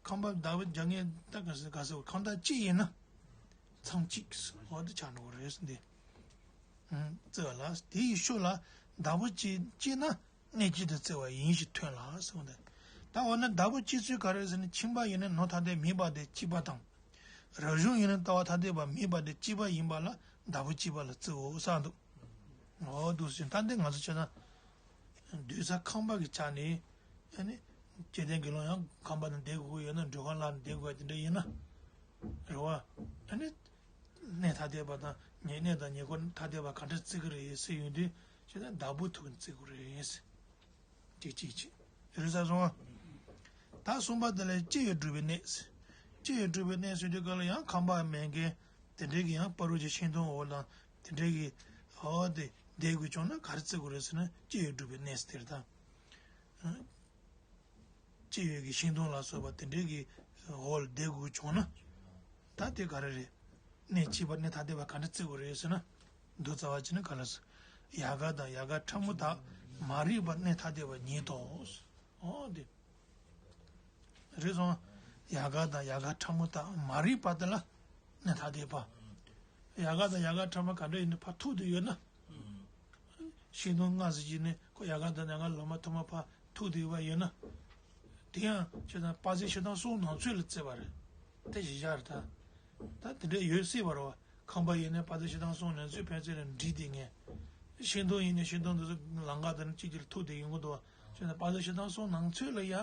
ཁང་པ་བདག་པོ་རྒྱག་མཁན་ད་ག་ཟེར་ག་ཟེར་ཁང་བདག་གཅིག་ཡིན་ན། མཚམས་གཅིག་འོ་དེ་ཆགས་འགྲོ་གི་རེད་ཟེར་འདི། བརྩི་བ་ལ་དེ་ཡི་ཤུལ་ལ་བདག་པོ་གཅིག་གཅིག་ན་གནས་གཅིག་ཏུ་བརྩི་བ་ཡིན་ཞེས་ཐོན་ལ་གསུངས་ཏེ། ད་འོ་ན་བདག་པོ་གཅིག་ཚུལ་ག་རེ་ཟེར་ན་ཁྱིམ་པ་ཡིན་ན་ནོར་ཐ་དད་མིན་པ་དེ་གཅིག་པ་དང་། རབ་བྱུང་ཡིན་ན་ལྟ་བ་ཐ་དད་པ་མིན་པ་དེ་གཅིག་པ་ཡིན་པ་ལ་བདག་པོ་གཅིག་པ་ལ་བརྩིའོ་གསུངས་འདུག་འོ་འདུག་ཟེར་ད་འདི་ང་ཚོ་བྱས་ན། སྡོད་ས་ཁང་པ་གི་ཆ་ནས། ཨ་ནི། བཅོམ་ལྡན་དགེ་སློང་ཡང་ཁང་པ་ནང་བསྡད་དགོས་ཀྱི་ཡོད་ན་མགྲོན་ཁང་ལ་བསྡད་དགོས་དེ་འདྲ་ཡིན་ན། རེད་བ། ཨ་ནི། གནས་ཐ་དད་པ་དང་ཉེ་གནས་དང་ཉེ་འཁོར་ཐ་དད་པ་ག་འདྲ་བརྩི་གི་རེད་ཟེར་ཡོང་དུས་བྱས་ན་བདག་པོ་ཐུག་ནས་བརྩི་དགོས་རེད་ཟེར། གཅིག་གཅིག་གཅིག་རེད་ས་སོང་བ། ད་གསུམ་པ་དེ་ལ་སྤྱི་ཡོངས་སྒྲུབ་པའི་གནས། སྤྱི་ཡོངས་སྒྲུབ་པའི་གནས་ཟེར་དུས་སྐབས་ལ་ཡང་ཁང་པ་མེད་མཁན་དེ་འདྲའི་གི་ཡང་ཕ་རོལ་གྱི་ཤིང་སྡོང་འོག་དང་དེ་འདྲའི་གི་འོག་དེ་བསྡད་དགོས་བྱུང་ན་ག་རེ་བརྩི་དགོས་རེད་ཟེར་ན་སྤྱི་ཡོངས་སྒྲུབ་པའི་གནས་ཟེར་དེ་རེད་ད། སྤྱི་ཡོངས་ཀྱི་ཤིང་སྡོང་ལ་སོགས་པ་དེ་འདྲའི་གི་འོག་ལ་བསྡད་དགོས་བྱུང་ན། ད་དེ་ག་རེ་རེད། གནས་གཅིག་པ་གནས་ཐ་དད་པ་ག་འདྲ་བརྩི་དགོས་རེད་ཟེར་ན། མདོ་རྩ་བ་ཅན་ནི་ག་ལ་ཟེར། ཡལ་ག་དང་ཡལ་ག་ཕྲ་མོ་དག་མ་རིག་པ་གནས་ཐ་དད་པ་ཉིད་དོ། འོ་དེ། རེད་སོང་། ཡལ་ག་དང་ཡལ་ག་ཕྲ་མོ་དག་མ་རིག་པ་དེ་ལ་གནས་ཐ་དད་པ། ཡལ་ག་དང་ཡལ་ག་ཕྲ་མོ་ག་འདྲ་ཡིན་ན་ཕར་ཐུག་དུ་ཡོད་ན། ཤིང་སྡོང་ལྔ་ཟེར་གྱི་ནི་ཁོ་ཡལ་ག་དང་ཡལ་ག་ལོ་མ་ཐོག་མ་ཕར་ཐུག་དུ་ཡོད་པ་ཡོད་ན། དེ་ཡང་ཁྱོད་ཚང་དཔག་ཚད་བཞི་དང་གསུམ་ནང་ཚུད་ལ་བརྩི་བ་རེད། དེ་བཞི་བཞག་རེད་ད། ད་དེ་འདྲ་ཡོད་སྲིད་པ་རེད་བ། ཁང་པ་ཡིན་ན་དཔག་ཚད་བཞི་དང་གསུམ་ནང་ཚུད་ཕན་ཚུན་ལ་འགྲིག་དེ་ངས། ཤིང་སྡོང་ཡིན་ན་ཤིང་སྡོང་དེ་ཚོ་ལམ་ཁ་དེ་ནས་གཅིག་གཅིག་ལ་ཐུག་བསྡད་ཡོང་གི་འདུག་བ། བྱས་ན་བར་དོ་བཞི་དང་གསུམ་ནང་ཚོད་ལ་ཡ་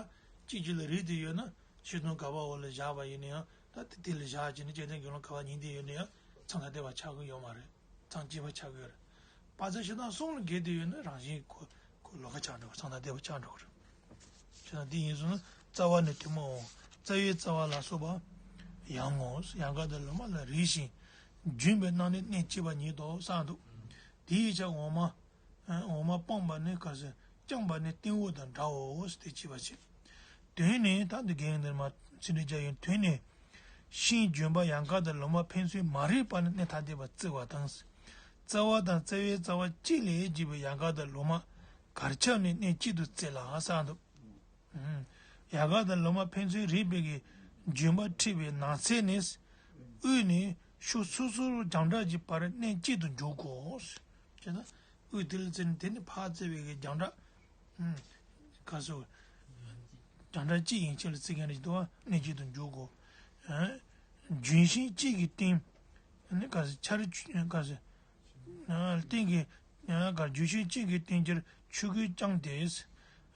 གཅིག་གཅིག་ལ་རིལ་བསྡད་ཡོད་ན་ཤིང་སྡོང་ག་པ་འོག་ལ་བཞག་པ་ཡིན་ན་ཡང་ད་དེ་དེ་ལ་བཞག་བྱས་ན་སྐྱེ་ལྡན་དགེ་སློང་ག་པ་ཉིད་དེ་ཡོད་ན་ཡང་མཚམས་དང་ལྡན་པ་ཆགས་ཀྱི་ཡོད་མ་རེད། མཚམས་གཅིག་པ་ཆགས་ཀྱི་ཡོད་རེད། བར་དོ་བཞི་དང་གསུམ་ལ་འགལ་བསྡད་ཡོད་ན་རང་བཞིན་གྱིས་ལོགས་ཀ་ཆགས་འགྲོ་བ། མཚམས་དང་ལྡན་པ་ཆགས་འགྲོ་གི་རེད། བྱས་ན་འདི་ཡིན་སོང་ན་རྩ་བ་ནས་ཐུན་མོང་འོང་། རྩ་བའི་རྩ་བ་ལ་སོགས་པ་ཡང་ངོ་། ཡལ་ག་དང་ལོ་མ་ལ་རིལ་ཞིང་། རྒྱུན་པའི་རྣམ་སྣང་གནད་གཅིག་པ་ཉིད་དོ་གསུངས་འདུག་དེ་ཡི་ཕྱིར་འོག་མ། འོག་མ་སྤངས་པ་ནི་ག་ཟེར། བརྐྱངས་པ་ནི་སྟེང་འོག་དང་འདྲའོ་ཟེར་དེ་བྱས་པ་བྱས། དོན་ནི་ད་འདི་རྒན་འདིར་མ་ཚིག་འགྲེལ་རྒྱག་ཡོང་དོན་ནི། ཤིང་ལྗོན་པ་ཡལ་ག་དང་ལོ་མ་ཕན་ཚུན་མ་རིག་པ་ནི་གནད་ཐ་དད་པ་བརྩི་བ་དང་། རྩ་བ་དང་རྩ་བའི་རྩ་བ་གཅིག་ལས་སྐྱེས་པའི་ཡལ་ག་དང་ལོ་མ་གར་ཁྱབ་ནི་གནད་གཅིག་ཏུ་བརྩི་ལ་གསུངས་འདུག་ཡལ་ག་དང་ལོ་མ་ཕན་ཚུན་རིག་པའི་གི་ལྗོན་པ་འཁྲིགས་པའི་ནགས་ཚལ་ནི། དབུས་ནས་ཕྱོགས་སོ་སོར་རྒྱང་གྲགས་ཀྱི་བར་གནད་གཅིག་ཏུ་འཇོག་གོ། བྱས་ན་དབུས་དེ་ལ་བརྩིས་ནས་དེ་ནི་ཕར་བརྩི་བའི་གི་རྒྱང་གྲགས། ག་སོ། རྒྱང་གྲགས་གཅིག་ཡན་ཆད་ལ་བརྩི་མཁན་རེད་འདུག་བ། གནད་གཅིག་ཏུ་འཇོག་གོ། ལྗོན་ཤིང་གཅིག་གི་སྟེང་། ནི་ག་སོ་ཆར་ག་སོ། སྟེང་གི། ག་ལྗོན་ཤིང་གཅིག་གི་སྟེང་ཆར་ཆུ་ཁོལ་བརྐྱངས་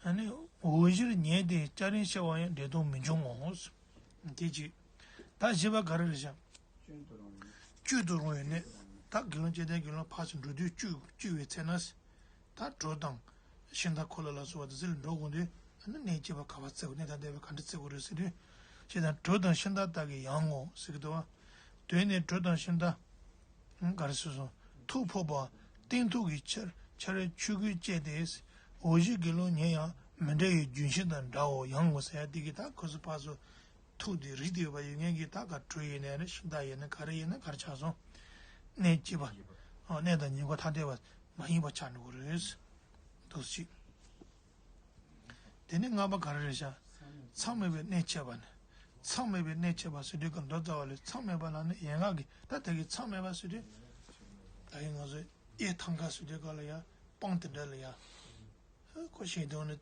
ཏེ། ནི་འོག་གཞིར་ཉལ་ཏེ་སྐྱ་རེངས་ཤར་བ་ཡང་འགྲེལ་དོན་མི་འབྱུང་ངོ་། དེ་གཅིག་ད་བཞི་པ་ག་རེ་རེད་ཤག་བཅུད་དུ་རུང་བའི་གནས། ད་དགེ་སློང་སྐྱེ་ལྡན་དགེ་སློང་ཕར་ཚུར་འགྲོ་དུས་བཅུད་བཅུད་པའི་ཚེ་ན། ད་གྲོ་དང་། ཤིང་རྟ་འཁོར་ལོ་ལ་སོགས་པ་དེ་ཚོ་ལ་འགྲོ་དགོས་དུས་ཨ་ནི་གནད་གཅིག་པ་ག་པར་བརྩི་དགོས། གནད་དང་ལྡན་པའི་ག་འདྲ་བརྩི་དགོས་རེད་ཟེར་དུས། ཞེས་དང་གྲོ་དང་ཤིང་རྟ་དག་གི་ཡང་ངོ་ཟེར་གྱི་འདུག་བ། དོན་ནི་གྲོ་དང་ཤིང་རྟ། ག་རེ་ཟེར་སོང་། ཐུག་ཕོག་པ། སྟེང་ཐུག་གི་ཆར་ཆར་ཆུ་ཁོལ་བཅད་དེ། འོག་གཞི་དགེ་སློང་ཉལ་ཡང་མི་འབྲལ་བའི་ལྗོན་ཤིང་དང་འདྲའོ། ཡང་ངོ་ཟེར་ཡ་དེ་གི་ད་ཁོ་ཚོ་ཕར་ཚུར། ཐུག་དེ་རིགས་དེ་ཡོད་པ་ཡོད་ངེས་ཀྱི་ད་ག་གྲོ་ཡིན་ནའི་རེད། ཤིང་རྟ་ཡིན་ན་ག་རེ་ཡིན་ན་ག་རེ་ཆགས་སོང་། གནད་གཅིག་པ། ཨ་གནས་དང་ཉེ་འཁོར་ཐ་དད་པ་མ་ཡིན་པ་ཆགས་འགྲོ་གི་རེད། འདུག་སེ་བྱས། དེ་ནས་ལྔ་པ་ག་རེ་རེད་ཤག་མཚམས་མེད་པའི་གནད་འཆད་པ་ནི། མཚམས་མེད་པའི་གནད་འཆད་པ་ཟེར་དུས་ཀྱང་མདོ་རྩ་བ་ལས་མཚམས་མེད་པ་ལ་ནི་ཡན་ལག་གི་ད་དེ་གི་མཚམས་མེད་པ་ཟེར་དུས། ད་གིན་ང་ཚོས་གཡས་ཐང་ཀ་ཟེར་དུས་ག་ལ་ཡ་སྤང་དེ་འདྲ་ལ་ཡ། ཁོ་ཤེས་དོན་ནི།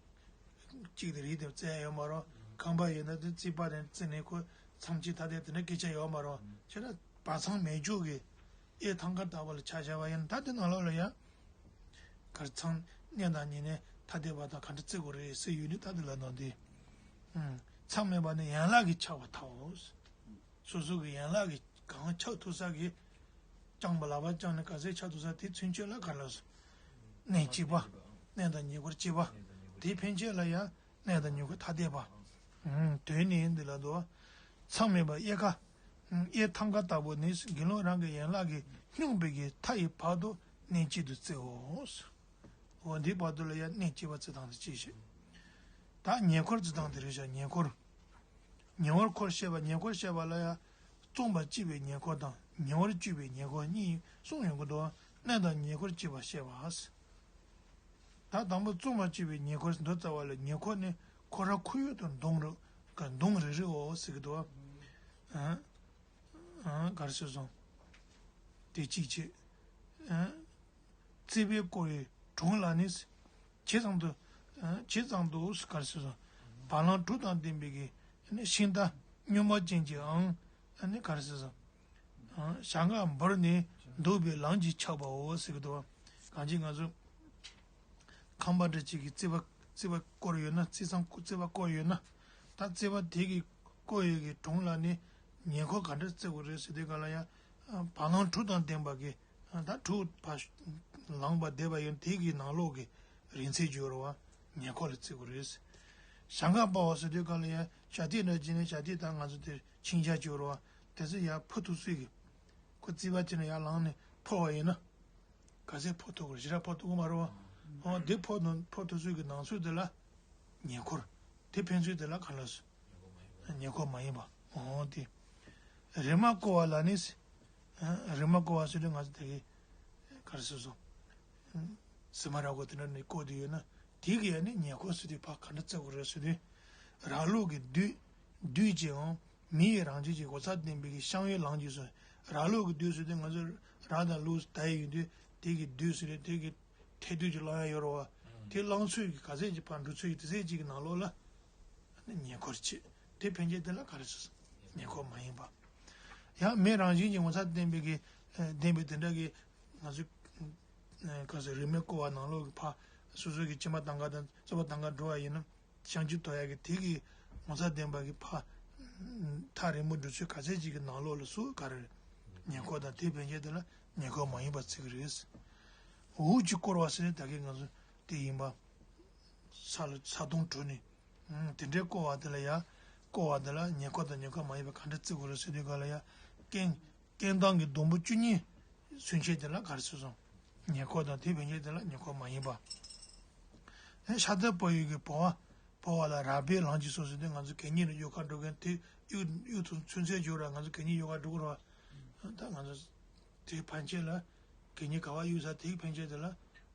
གཅིག་དེ་རིགས་དེ་བཙལ་ཡོད་མ་རེད། ཁང་པ་ཡིན་ན་དེ་རྩིག་པ་དེ་བརྩིགས་ནས་ཁོ་མཚམས་གཅིག་ཐ་དད་དེ་འདྲ་སྐད་ཆ་ཡོད་མ་རེད། བྱས་ན་བར་མཚམས་མེད་རྒྱུ་གི་གཡས་ཐང་ཀ་ལྟ་བུ་ལ་ཆ་བཞག་པ་ཡིན་ན་ད་དེ་ནང་ལོགས་ལ་ཡང་། གར་མཚམས་གནས་དང་ཉེ་གནས་ཐ་དད་པ་དང་ག་འདྲ་བརྩི་དགོས་རེད་ཟེར་ཡོད་ནི་ད་དེ་ལ་ནང་དེ། མཚམས་མེད་པ་ནི་ཡན་ལག་གིས་ཁྱབ་པར་ཐལ། སོ་སོ་གི་ཡན་ལག་གིས་གང་ཁྱབ་ཐུབ་ས་གི་བརྐྱངས་པ་ལག་པ་བརྐྱངས་ནས་ག་ཚད་ཁྱབ་ཐུབ་ས་དེ་ཚུན་ཆད་ལ་ག་རེ་ལབ་སོང་། གནད་གཅིག་པ། གནས་དང་ཉེ་འཁོར་གཅིག་པ། དེ་ཕན་ཆད་ལ་ཡང་གནས་དང་ཉེ་འཁོར་ཐ་དད་པ། དོན་ནི་འདི་ལ་དོ། མཚམས་མེད་པ་གཡས་ཁ། གཡས་ཐང་ཀ་ལྟ་བུ་ནི་དགེ་སློང་རང་གི་ཡན་ལག་གིས་སྙོམས་པའི་གི་མཐའ་ཡི་བར་དུ་གནད་གཅིག་ཏུ་བརྩིའོ། འོ་འདིའི་བར་དུ་ལ་ཡང་གནད་གཅིག་པ་བརྩི་སྟངས་དེ་གཅིག་བྱས། ད་ཉེ་འཁོར་བརྩི་སྟངས་དེ་རེད་ཤག་ཉེ་འཁོར། ཉེ་བར་འཁོར་བཤད་པ། ཉེ་འཁོར་བཤད་པ་ལ་ཡང་། རྩོམ་པ་གཅིག་པའི་ཉེ་འཁོར་དང་ཉེ་བར་གཅིག་པའི་ཉེ་འཁོར་གཉིས་གསུངས་ཡོང་གི་འདུག་གནས་དང་ཉེ་འཁོར་གཅིག་པ་བཤད་པ། ད་དང་པོ་རྩོམ་པ་གཅིག་པའི་ཉེ་འཁོར་མདོ་རྩ་བ་ལ་ཉེ་འཁོར་ནི་ཁོ་རང་ཁོར་ཡུག་དང་གདོང་རུ་ག་གདོང་རེ་རེའོ་ཟེར་གི་འདུག་ཨ་ཨ་ག་རེ་ཟེར་སོང་། དེ་གཅིག་བྱས། ཨ། རྩིག་པས་བསྐོར་བའི་གྲོང་ལ་ནི། ཇི་ཙམ་དུ། ཇི་ཙམ་དུ་ག་རེ་ཟེར་སོང་། བ་ལང་དྲུག་དང་ལྡན་པའི་གི་ཤིང་རྟ་སྨྱུག་མ་ཅན་གྱི་ཨང་། ནི་ག་རེ་ཟེར་སོང་། ཞྭ་སྒ་འབུར་ནས་འདུག་པའི་ལམ་གྱིས་ཁྱབ་པའོ་ཟེར་གི་འདུག་གང་ཅི་ང་ཚོ་ཁང་པ་འདྲ་ཅིག་གི་རྩིག་པ་རྩིག་པ་བསྐོར་ཡོད་ན། རྩིག་ཚང་རྩིག་པ་བསྐོར་ཡོད་ན། ད་རྩིག་པ་དེ་གི་བསྐོར་ཡོད་ཀྱི་གྲོང་ལ་ནི་ཉེ་འཁོར་ག་འདྲ་བརྩི་དགོས་རེད་ཟེར་དུས་ག་ལ་ཡ། བ་ལང་དྲུག་དང་ལྡན་པ་གི་ད་དྲུག་ཕར་ལངས་པ་བསྡད་པ་ཡིན་དེ་གི་ནང་ལོགས་ཀྱི་རིང་ཚད་བརྗོད་རོགས་ཉེ་འཁོར་ལ་བརྩི་དགོས་རེད། ཞྭ་སྒ་སྤར་བ་ཟེར་དུས་ག་ལ་ཡ་བྱ་དེ་འདྲ་བྱས་ནས་བྱ་དེ་དང་ང་ཚོ་དེར་འཆིང་བྱ་བརྗོད་རོགས་དེ་ཚོ་ཡར་འཕུར་ཐུབ་ཚོད་ཀྱི། ཁོ་རྩིག་པ་དེ་ནས་ཡར་ལངས་ནས་འཕུར་བ་ཡིན་ན། ག་ཚད་འཕུར་ཐུབ་ཀྱི་རེད། ཞེ་དྲག་འཕུར་ཐུབ་ཀྱི་མ་རེད་བ། འོ་དེ་འཕུར་ནང་འཕུར་ཐུབ་ཚོད་ཀྱི་ནང་ཚོད་དེ་ལ། ཉེ་འཁོར། དེ་ཕན་ཚུན་དེ་ལ་ག་ལ་སོ། ཉེ་འཁོར་མ་ཡིན་པ། འོ་དེ། རི་མ་བསྐོར་བ་ལ་ནི། རི་མ་བསྐོར་བ་ཟེར་དུས་ང་ཚོ་དེ་གི། ག་རེ་ཟེར་སོང་། ཟི་མ་ར་གོ་དེ་འདྲ་ནས་བསྐོར་དུ་ཡོད་ན། དེ་གི་ཡ་ནི་ཉེ་འཁོར་ཟེར་དུས་ཕར་ག་འདྲ་བརྩི་དགོས་རེད་ཟེར་དུས། ར་ལུག་གི་བདུད། བདུད་ཅེའང་། མི་ཡི་རང་བཞིན་གྱི་ངོ་མཚར་ལྡན་པའི་གི་བཤང་བའི་ལམ་གྱིས་སོ། ར་ལུག་གི་བདུད་ཟེར་དུས་ང་ཚོ་ར་དང་ལུག་ད་ཡི་ཡོད་དུས་དེ་གི་བདུད་ཟེར་དུས་དེ་གི་ཐལ་རྡུལ་གྱི་རླུང་ཡང་ཡོད་རེད་བ། དེ་རླུང་ཚུབ་ཀྱི་ག་ཚད་ཀྱི་ཕར་འགྲོ་ཚུལ་གྱི་དེ་ཚད་ཅིག་གི་ནང་ལོགས་ལ། ཉེ་འཁོར་བྱེད། དེ་ཕན་ཆད་དེ་ལ་ག་རེ་ཟེར། ཉེ་འཁོར་མ་ཡིན་པ། ཡང་མི་རང་བཞིན་གྱི་ངོ་མཚར་ལྡན་པའི་གི། ལྡན་པའི་དེ་འདྲ་གི། ང་ཚོ། ག་ཟེར་རིས་མེད་བསྐོར་བ་ནང་ལོགས་ཀྱི་ཕར་སོ་སོ་གི་སྐྱེས་མ་ཐང་ག་དང་རྩོད་པ་ཐང་ག་འགྲོ་བ་ཡིན་ན། བྱང་ཆུབ་ཐོབ་ཡག་གི་དེ་གི་ངོ་མཚར་ལྡན་པ་གི་ཕ། ཐག་རིང་པོ་འགྲོ་ཚུལ་ག་ཚད་ཅིག་གི་ནང་ལོགས་ལ་སུ་ག་རེ་ཉེ་འཁོར་དང་དེ་ཕན་ཆད་དེ་ལ་ཉེ་འཁོར་མ་ཡིན་པ་བརྩི་གི་རེད། འུ་ཅིག་བསྐོར་བ་ཟེར་ནས་ད་གིན་ང་ཚོ་དེ་ཡིན་པ། ས་ལ་ས་དོང་དྲུད་ནས། དེ་འདྲའི་བསྐོར་བ་དེ་ལ་ཡ། བསྐོར་བ་དེ་ལ་ཉེ་འཁོར་དང་ཉེ་འཁོར་མ་ཡིན་པ་ག་འདྲ་བརྩི་དགོས་རེད་ཟེར་དུས་ག་ལ་ཡ། རྐྱེན། རྐྱེན་དང་གི་སྡོང་པོ་བཅུ་གཉིས་ཚུན་ཆད་དེ་ལ་ག་རེ་ཟེར་སོང་། ཉེ་འཁོར་དང་དེ་ཕན་ཆད་དེ་ལ་ཉེ་འཁོར་མ་ཡིན་པ། ཨེ་ཤ་དེ་བོ་ཡུལ་གྱི་བོ་བ། བོ་བ་ལ་རག་པའི་ལམ་གྱིས་སོ་ཟེར་དུས་ང་ཚོ་གད་སྙིགས་ལ་གཡུག་ཁ་འགྲོ་མཁན་དེ་གཡུག་གཡུག་ཐུབ་ཚུན་ཚོད་འཇུག་ར་ང་ཚོ་གད་སྙིགས་གཡུག་ཁ་འགྲོ་གི་ར། ད་ང་ཚོ་དེ་ཕན་ཆད་ལ་གད་སྙིགས་ག་བ་གཡུག་ས་དེའི་ཕན་ཆད་དེ་ལ་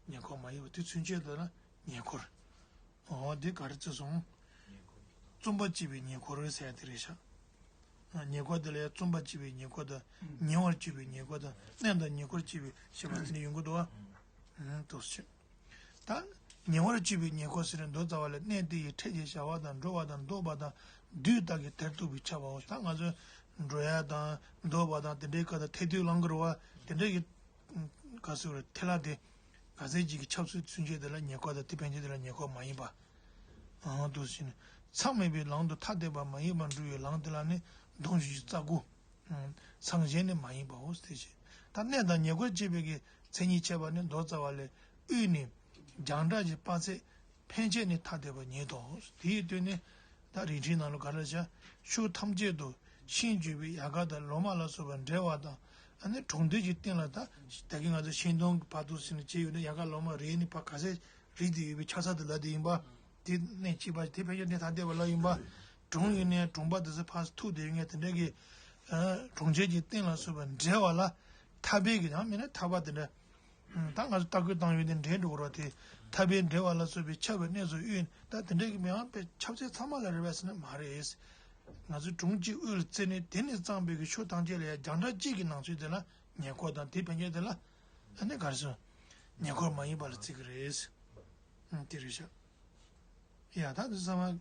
ཉེ་འཁོར་མ་ཡིན་པ་དེ་ཚུན་ཆད་དེ་ལ་ཉེ་འཁོར། འོ་དེ་ག་རེ་བརྩི་སོང་། བརྩོན་པ་བྱས་པའི་ཉེ་འཁོར་ཟེར་ཡ་དེ་རེད་ཤག་ཉེ་འཁོར་དེ་ལ་ཡང་བརྩོན་པ་བྱས་པའི་ཉེ་འཁོར་དང་ཉེ་བར་སྤྱོད་པའི་ཉེ་འཁོར་དང་གནས་དང་ཉེ་འཁོར་བྱས་པའི་ཞེས་པ་དེ་ནི་ཡོང་གི་འདུག་བ། ཨུམ་དུ་ཞེས། ད་ཉེ་བར་སྤྱོད་པའི་ཉེ་འཁོར་ཟེར་ནས་མདོ་རྩ་བ་ལས་གནས་དེ་ཡི་འཕྲལ་གྱི་བྱ་བ་དང་འགྲོ་བ་དང་འདོད་པ་དང་དུས་དག་གི་དེར་ཐུག་པའི་ཁྱབ་པའོ། ད་ང་ཚོ་འགྲོ་ཡ་དང་འདོད་པ་དང་དེ་འདྲའི་སྐབས་དང་ཐལ་རྡུལ་ལངས་ཀྱི་རེད་བ་དེ་འདྲའི་གི་ག་ཟེར་བ་ཐལ་ལ་དེ་ག་ཚད་ཅིག་གི་ཁྱབ་ཚུལ་ཚུན་ཆད་དེ་ལ་ཉེ་འཁོར་དང་དེ་ཕན་ཆད་དེ་ལ་ཉེ་འཁོར་མ་ཡིན་པ། ཨང་དུ་ཕྱིན་ནས་མཚམས་མེད་པའི་ལམ་དུ་ཐ་དད་པ་མ་ཡིན་པར་འགྲོ་བའི་ལམ་དེ་ལ་ནི་སྡོམ་ཞུ་རྩ་དགུ། མཚམས་གཞན་ནི་མ་ཡིན་པའོ་ཟེར་ཞེས། ད་གནས་དང་ཉེ་འཁོར་བཅས་པའི་གི་མཚན་ཉིད་འཆད་པ་ནི་མདོ་རྩ་བ་ལས་དབུས་ནས་རྒྱང་གྲགས་ཀྱི་དཔག་ཚད་ཕན་ཆད་ནི་ཐ་དད་པ་ཉིད་དོ། དེའི་དོན་ནི་ད་རིན་ཆེན་ནང་ལ་ག་རེ་བྱ། ཕྱོགས་ཐམས་ཅད་དུ་ཤིང་གཅོད་པའི་ཡལ་ག་དང་ལོ་མ་ལ་སོགས་པ་འབྲེལ་བ་དང་ཨ་ནི་གྲོང་རྡལ་གྱི་སྟེང་ལ་ད་ད་གིན་ང་ཚོ་ཤིང་སྡོང་གི་བར་དུ་ཟིན་ནས་བྱས་ཡོད་ན་ཡལ་ག་ལོ་མ་རེ་ནི་ཕ་ག་ཚད་རིགས་དེ་ཡོད་པའི་ཆ་ས་དེ་ལ་དེ་ཡིན་པ། དེ་གནས་གཅིག་པ་དེ་ཕན་ཆད་གནས་ཐ་དད་པ་ལ་ཡིན་པ། གྲོང་ཡིན་ནའི་གྲོང་པ་དེ་ཚོ་ཕར་ཐུག་དེ་ཡོད་ངེས་དེ་འདྲ་གི་གྲོང་ཁྱེར་གྱི་སྟེང་ལ་སོགས་པ་འབྲེལ་བ་ལ་ཐར་པའི་གི་ཡང་མིན་ན་ཐར་པ་དེ་འདྲ། ད་ང་ཚོ་ལྟ་སྐུལ་བཏང་ཡོད་དེ་འདྲེན་འགྲོ་གི་རོགས་དེ་ཐར་པའི་འབྲེལ་བ་ལ་སོགས་པའི་ཁྱབ་པའི་གནས་སུ་དབུས་ད་དེ་འདྲ་གི་མི་འམ་པའི་ཁྱབ་ཚད་ཚང་མ་ལ་རེ་བ་ཟེར་ན་མ་རེད། ང་ཚོ་གྲོང་གཅིག་དབུས་ལ་བརྩིས་ནས་དེ་ནས་བརྩམས་པའི་གི་ཕྱོགས་ཐམས་ཅད་ལ་ཡང་རྒྱང་གྲགས་གཅིག་གི་ནང་ཚུད་དེ་ལ་ཉེ་འཁོར་དང་དེ་ཕན་ཆད་དེ་ལ་ཨ་ནི་ག་རེ་ཟེར། ཉེ་འཁོར་མ་ཡིན་པ་ལ་བརྩི་གི་རེད། ཨང་དེ་རེད་ཤག་ཡ་ད་དེ་ཚང་མ་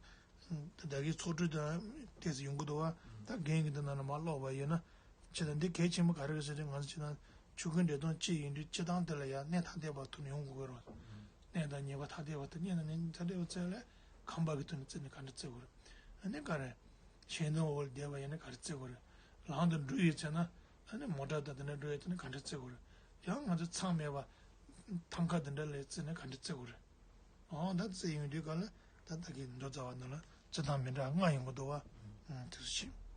ད་གིན་ཚོགས་དྲུག་དང་ཏོག་ཙམ་ཡོང་གི་འདུག་བ། ད་རྒན་གྱིས་འདི་ནང་ལ་མར་ཀློག་པ་ཡིན་ན། ཅི་ད་འདི་གལ་ཆེན་པོ་ག་རེ་རེད་ཟེར་དུས་ང་ཚོ་ཅི་ད་ཆོས་སྐུའི་འགྲེལ་དོན་གཅིག་ཡིན་དུས་སྤྱིར་བཏང་དེ་ལ་ཡང་གནས་ཐ་དད་པ་ཐུག་ནས་ཡོང་དགོས་ཀྱི་རེད། གནས་དང་ཉེ་བར་ཐ་དད་པ་དང་གནས་དང་ཉེ་བར་ཐ་དད་པ་བརྩིས་ལས་ཁང་པ་གི་ཐོག་ནས་བརྩིས་ནས་ག་འདྲ་བརྩི་དགོས་རེད། ཨ་ནི་ག་རེ། ཤིང་སྡོང་འོག་ལ་བསྡད་པ་ཡིན་ན་ག་རེ་བརྩི་དགོས་རེད། ལམ་དུ་འགྲོ་ཡོད་ཚེ་ན་ཨ་ནི་མོ་ཊ་དང་དེ་འདྲ་འགྲོ་ཡོད་ཚེ་ན་ག་འདྲ་བརྩི་དགོས་རེད། ཡང་ང་ཚོ་མཚམས་མེད་པ་ཐང་ཀ་དེ་འདྲ་ལ་བརྩིས་ན་ག་འདྲ་བརྩི་དགོས་རེད། འོ་ད་བརྩི་ཡོང་དུས་ག་ལ་ད་ད་གིན་མདོ་རྩ་བ་ནང་ལ་བརྩི་སྟངས་མི་འདྲ་ལྔ་ཡོང་གི་འདུག་བ། ཨང་དེ་ཚོ་ཤེས།